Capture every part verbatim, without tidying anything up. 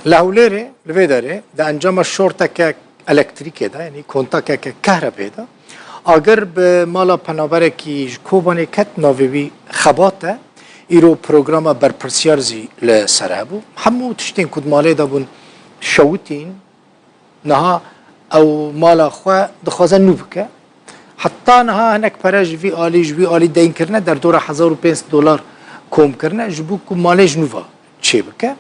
Li Hewlêrê, li vê derê, di encama şorteke elektrîkê de, yanî kontakeke kehrebê de, agir bi mala penaberekî ji Kobanê ket, navê wî Xebat e. Îro programa berpirsiyar zî li ser hebû. Hemû tiştên ku di malê de bûn şewitîn, niha ew mala xwe dixwaze nû bike. Heta niha hinek pere ji vî alî, ji wî alî deyn kirine, derdora hezar û pênc sed dolar kom kirine, ji bo ku malê ji nû ve çêbike.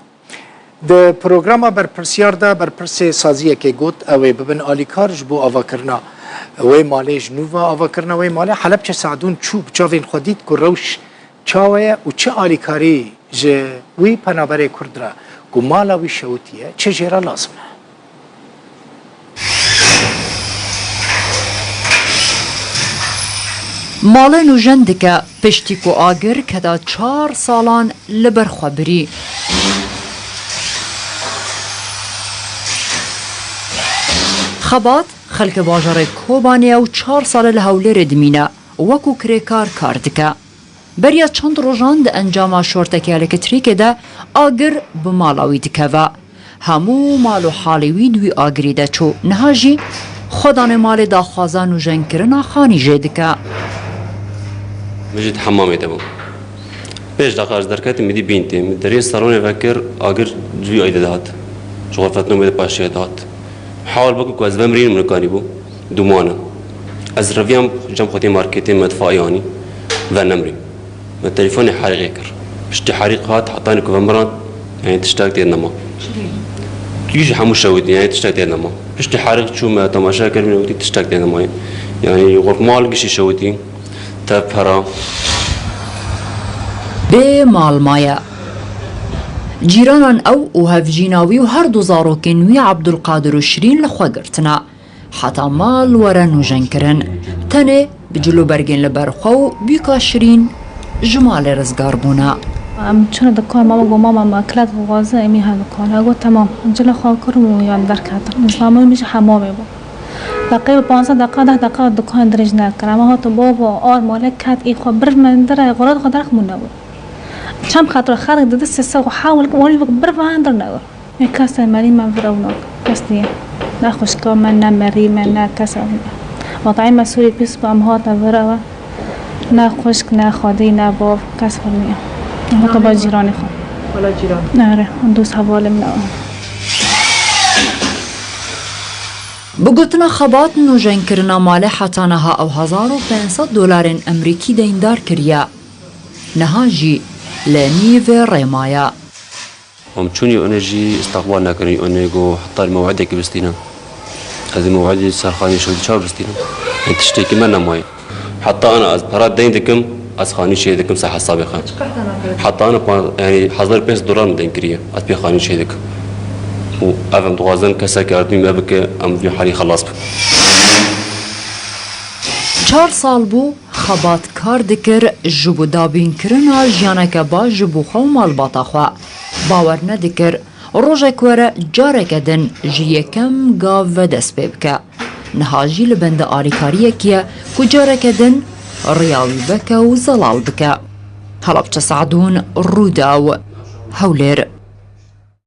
Di programa berpirsiyar de berpirsê saziyekê got, ew ê bibin alîkar ji bo avakirina wê malê, ji nû ve avakirina wê malê. Helebçe Sadûn çû, bi çavên xwe dît ku rewş çawa ye û çi alîkarî ji wî penaberê Kurd re ku mala wî şewitiye, çi jê re lazim e. Malê nûjen dike, piştî ku agir keda çar salan li ber xwe birî. Xebat, xelkê bajarê Kobanê ye û çar sal e li Hewlêrê dimîne, wekû kirêkar kar dike. Beriya çend rojan di encama şortekê elektrîkê de agir bi mala wî dikeve. Hemû mal û halê wî di wî agirî de çû. Niha jî xwedanê malê daxwaza nûjenkirina xanî jê dike. Min jî di hemamê de bûm. Pênc deqa ez derketim, min dî bîn tê. Min deriyê salonê vekir, agir di wî ayî de dihat. Ji xurfetnamê de paşê dihat. Hewal bike ku ez vemirînim, nikanî bû. Duman e. Ez reviyam cem xwedî marketê medfaî anî. Venemrî. Me telefonê herîqê kir. Piştî herîq hat, hetanî ku vemiran, yanî tiştek tê nema. Yû jî hemû şewitî, yanî tiştek tê nema. Piştî herîq çû me temaşe kir, min wekî tiştek tê nema. Yanî xurf mal gişî şewitî. Te pera. Bê mal maye. Cîranan ew û hevjîna wî û her du zarokên wî Abdulkadir û Şirîn li xwe girtine. Heta mal were nûjenkirin. Tenê bi cilûbergên li ber xwe û bûka Şirîn ji malê rizgar bûne. Em çûne dikar, mama got, "Mama, me kilet dixwaze, em ê he dikar." He got, "Temam." Cilê xwe kirim û yan derketin. Zilama min jî hemamê bû. Deqê bi panzdeh deqa, deh deqa dikan dirêj nekir. Ema hatin, "Baba, ar malê ket, ê xwe bir mendir e, xurat xwe derx bûne bû." Çem xatir xelk didi sê ser xwe hewil kim, wanî vik bir van dir newir. Ê kes te merî me vir ew nak. Kes niye. Ne xwişka me, ne merî me, ne kes ew niye. Vatayê me sûrî pîs bû, em hate vir ew. Ne xwişk, ne xwedî, ne bav, kes vir niye. Em hate ba cîranê xwe. Wela cîran. Ere, dost hevalê min ew. Bi gotina Xebat, nûjenkirina malê heta niha ew hezar û pênc sed dolarên Emerîkî deyndar kiriye. Niha jî li nîvê rê maye. Em çûnî û ne jî îsteqbal nekirin, û ne got, "Heta mew'idekî bistîne." Ez ê mew'idê ser xanî şewitî çawa bistînim? Ê tiştekî me nemaye. Heta ana ez pera deyn dikim, ez xanî çê dikim ser hesabê xwe. Heta ana pa-, yanî hezar û pênc sed dolar min deyn kiriye, ez pê xanî çê dikim. Û ev em dixwazin kesek yardimî me bike, em vî halî xelas bin. Çar sal bû, Xebat kar dikir ji bo dabînkirina jiyaneke baş ji bo xwe û malbata xwe. Bawer nedikir rojek were careke din ji yekem gav ve dest pê bike. Niha jî li benda alîkariyekî ye ku careke din riya wî veke û zelal bike. Helebçe Sadûn, Rûdaw, Hewlêr.